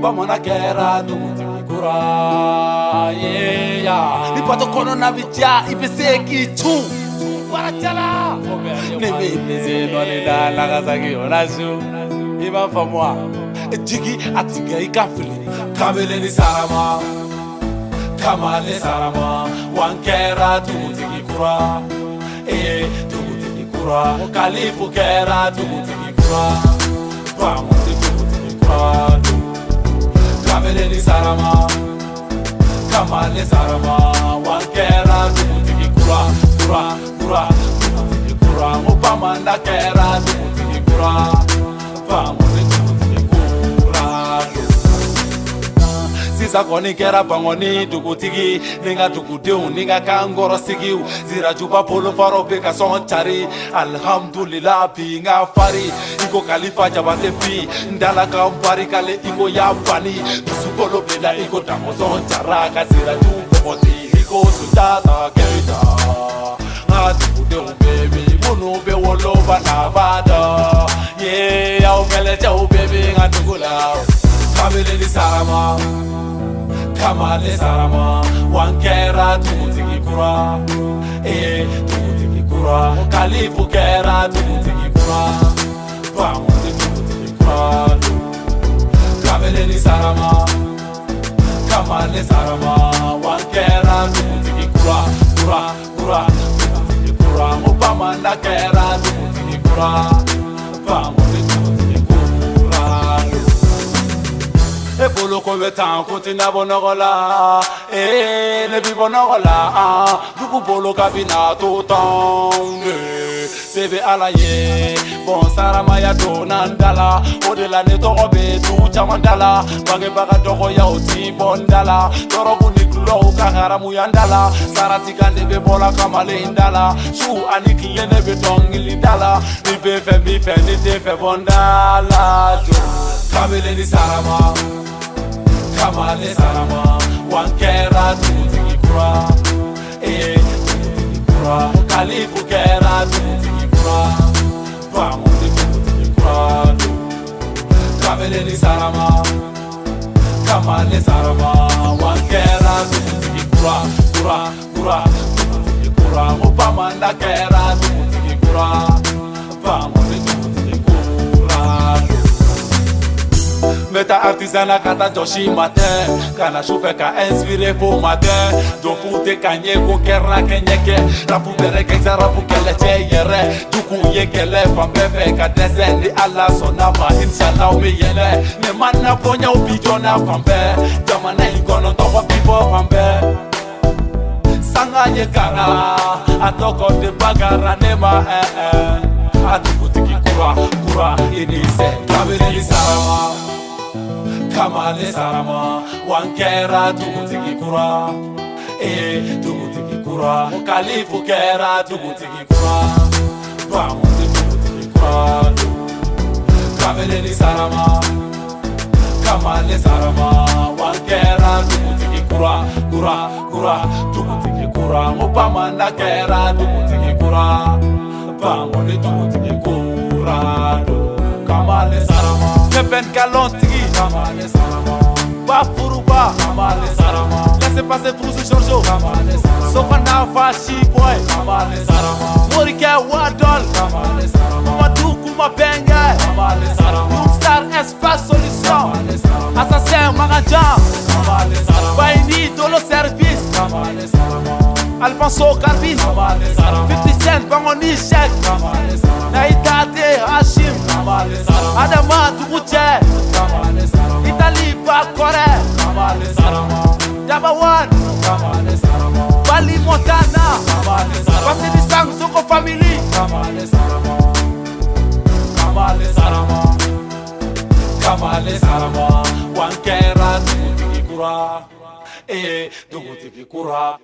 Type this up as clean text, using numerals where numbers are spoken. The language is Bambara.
Bamanan kɛra dugutigi kura ye ya. Ni bato kɔnɔna bɛ diya, i bɛ se k'i cun. Baara ne bɛ se nɔni da Nagasaki o la su. I b'a faamu wa? Jigi a tigɛ i ka fili. Kamalen ni sarama, kamalen sarama, wa n kɛra dugutigi kura. Ee dugutigi kura, Kalifu kɛra dugutigi kura. Bamuli dugutigi kura. Kamalen ni sarama, kamalen sarama, wa n kɛra dugutigi kura, kura, kura, dugutigi kura. N ko bamanan kɛra dugutigi kura. Bamuli dugutigi kura. Sisan kɔni kɛra Bangɔni dugutigi ni n ka dugudenw ni n ka kankɔrɔsigiw. Sirajuba bolofaraw bɛ ka sɔn cari. Alihamudulila, bi n ka fari i ko Kalifa Jabate. Bi n dala ka n barikale i ko y'a bani. Dusukolo bɛ la i ko Damɔzɔn Jara ka siraju bɔgɔti i ko Sunjata Keyita. N ka dugudenw bɛ min, minnu bɛ woloba nafa dɔn ye, aw kɛlɛcɛw bɛ min n ka dugu la. Kamalen ni sarama, kamalen sarama, wa n kɛra dugutigi kura. Ee dugutigi kura, Kalifu kɛra dugutigi kura. Bamuli dugutigi kura. Kamalen ni sarama, kamalen sarama, wa n kɛra dugutigi kura, kura, kura, dugutigi kura. N ko bamanan kɛra dugutigi kura. Bamuli dugutigi kura. E bolo ko bɛ tan ko tɛna bɔ nɔgɔ la. Ee ne bi bɔ nɔgɔ la. Dugu bolo ka bi na to tɔn. Se bɛ Ala ye, bɔn saramaya donna n da la. O de la ne tɔgɔ bɛ du caman da la. Bangebaga dɔgɔyaw ti bɔ n da la. Dɔrɔgu ni gulɔw ka haramuya n da la. Saratikan de bɛ bɔla kamalen da la. Su ani tile ne bɛ dɔnkili da la. Ni bɛ fɛ n b'i fɛ, ni tɛ fɛ bɔ n da la. Jo kamalen ni sarama, kamalen sarama, wa n kɛra dugutigi kura. Ee dugutigi kura, Kalifu kɛra dugutigi kura. Bamuli dugutigi kura. Kamalen ni sarama, kamalen sarama, wa n kɛra dugutigi kura, kura, kura, dugutigi kura. N ko bamanan kɛra dugutigi kura. Bamuli dugutigi kura. N bɛ taa artisanat ka taa jɔsi matin, ka na sufɛ ka inspiré fo matin. Donfu tɛ ka ɲɛ ko kɛra kɛ ɲɛ kɛ. Rap bɛrɛ kɛ, rap kɛlɛcɛ yɛrɛ. Jugu ye kɛlɛ fan bɛɛ fɛ ka dɛsɛ. Ni Ala sɔnna ma, inshallah bɛ yɛlɛ. Ne ma na bɔɲɛw bi jɔnna fan bɛɛ. Jamana in kɔnɔ tɔgɔ bi bɔ fan bɛɛ. Sanga ye kara, a tɔgɔ de bagara ne ma. A dugutigi kura, kura, i ni sɛ. Kamalen ni sarama, kamalen sarama, wa n kɛra dugutigi kura. Ee dugutigi kura, Kalifu kɛra dugutigi kura. Bamuli dugutigi kura. Kamalen ni sarama, kamalen sarama, wa n kɛra dugutigi kura, kura, kura, dugutigi kura. N ko bamanan kɛra dugutigi kura. Bamuli dugutigi kura. Kamalen sarama, ne bɛ nkalon tigi. Kamalen sarama, Bafuruba. Kamalen sarama, laissez passer Furusu Giorgio. Kamalen sarama, Sofana Fashi Boy. Kamalen sarama, Morike Wadol. Kamalen sarama, Mamadou Kuma Bengue. Kamalen sarama, Star Espace Solution. Kamalen sarama, Assassin Magajan. Kamalen sarama, Bayini Dolo Service. Kamalen sarama, Alfonso Carbine. Kamalen sarama, 50 Cent Bangoni Cheikh. Kamalen sarama, Naïtate Hashim. Kamalen sarama, Adama Dugucɛ. Kamalen sarama, Italie Bakore. Kamalen sarama, Dabawan. Kamalen sarama, Bali Montana. Kamalen sarama, Basili Sang Soko Family. Kamalen sarama, Kamalen sarama, Kamalen sarama, wa n kɛra dugutigi kura. Ee dugutigi kura.